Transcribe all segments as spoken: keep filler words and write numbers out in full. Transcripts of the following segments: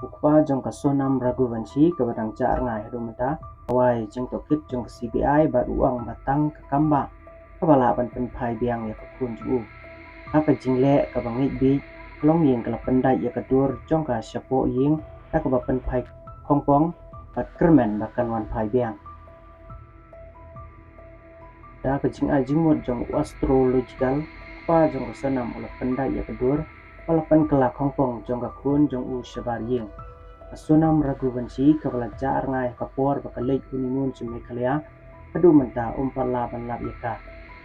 U kpa jong ka Sonam Raghuvanshi kaba dang jah rngai haduh mynta, u ai jingtohkit jong ka C B I bad u ong ba tang ka kambah kaba lah ban pynphai biang ïa ka khun jong u. Ha ka jingleh kaba ngeit beit, ka longïing ka la pyndait ïa ka dur jong ka shapoh ïing da kaba pynphai khongpong bad kyrmen ba kan wan phai biang. Da ka jingai jingmut jong u astrological, u kpa jong ka Sonam u la pyndait ïa ka dur, u la pynkylla khongpong jong ka khun jong u shabar ïing. Ka Sonam Raghuvanshi kaba la jah rngai ha ka por ba ka leit honeymoon sha Meghalaya, haduh mynta um pat lah ban lap ïa ka.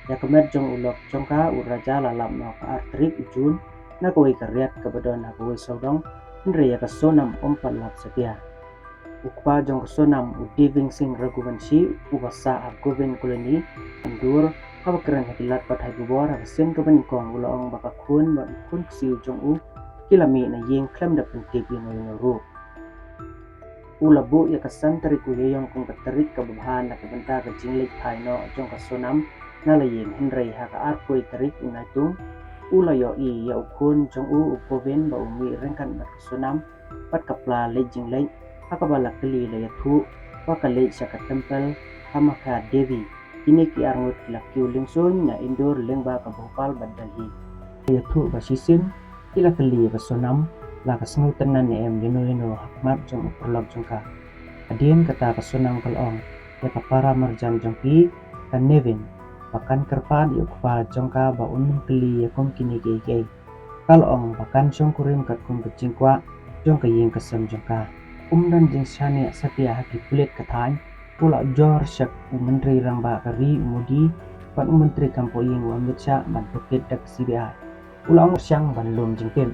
Ïa ka met jong u lok jong ka, u Raja la lap noh ha ka ar tarik u June na kawei ka riat kaba don ha kawei sawdong, hynrei ïa ka Sonam um pat lap satia. U kpa jong ka Sonam, u Deving Singh Raghuvanshi, uba sah ha Govind Colony, Indore, haba kren ha ki lad pathai khubor ha ka sien kaba nyngkong, u la ong ba ka khun bad u khun ksiew jong u ki la mih na ïing khlem da pyntip ïano ïano ruh. U la buh ïa ka san tarik u Ïaïong kum ka tarik kaba bha na ka bynta ka jingleit phai noh jong ka Sonam na la ïing, hynrei ha ka arphew tarik u Naitung u la ïohi ïa u khun jong u, u Govind, ba u mih ryngkat bad ka Sonam bad ka pla leit jingleit, ha kaba la kylli la ïathuh ba ka leit sha ka temple Kamakhya Devi. Kine ki arngut ki la kiew lyngsuiñ na Indore lyngba ka Bhopal bad Delhi. La ïathuh ba shisien ki la kylli ïa ka Sonam la ka sngewtynnad ne em ïano ïano ha khmat jong u paralok jong ka. Hadien kata ka Sonam ka la ong ïa ka para marjan jong ki, ka Nevin, ba kan kyrpad ïa u kpa jong ka ba un ym kylli ïa kum kine kiei kiei. Ka la ong ba kan shongkurim katkum ka jingkwah jong ka ïing ka sem jong ka. Um don jingshaniah satia ha ki pulit ka thaiñ, u la ujor sha u Myntri Rangbah ka ri u Modi bad u Myntri Kam Pohïing u Amit Shah ban tohkit da ka C B I. U la ong sha ban lum jingtip.